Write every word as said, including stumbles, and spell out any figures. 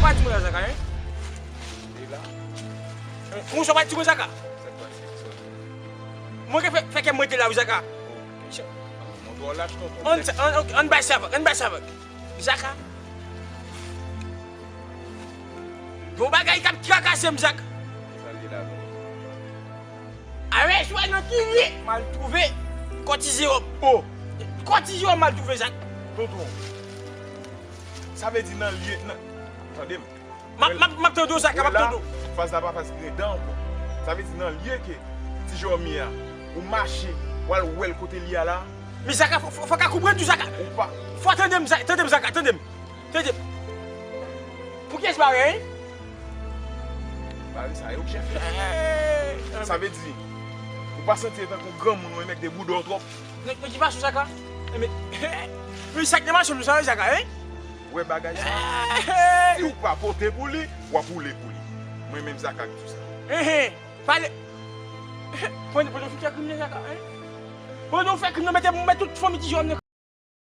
Pa di mwen la, Zaka, hein? Li la. Kòman sa pa di mwen, Zaka? Mwen ke fè, fè kè mwen te la, wi, Zaka. Ann, ann, ok, ann bay sa avèk, ann bay sa avèk. Zaka. Gon bagay k ap trakase m, Zaka. Arè, swa nan ki lye m al twouve kòtizewòm. O, kòtizewòm m al twouve, Zaka. Tonton, sa vle di nan lye, nan, tande m. M ap, m ap, m ap tande w, Zaka, m ap tande w. Faz la pa faz ki gen dan ankò. Sa vle di nan lye ke ti Jòmi a, ou mache, w al wè l kote l ye a la. Men Zaka, fò, fò, fò ka konprann tou, Zaka. Ou pa. Fò tande m, Za-, tande m, Zaka, tande m. Tande m. Pou kiyès bare, hein? Bare sa yo, chèf. Sa vle di, ou pa santi tankou granmoun, ou mèt de bouda w twòp. Nan, nan ki fason, Zaka? Men, men sa k nan machin nou sa, Zaka, hein? Wè bagay sa. Si w pa pote pou li, w ap woule pou li. Mwen menm Zaka ki di sa. Enhen, pale. Pandan, pandan w fin fè krim nan, Zaka, hein? Pandan w fè krim nan, mete, mete tout fanmi ti jòn nan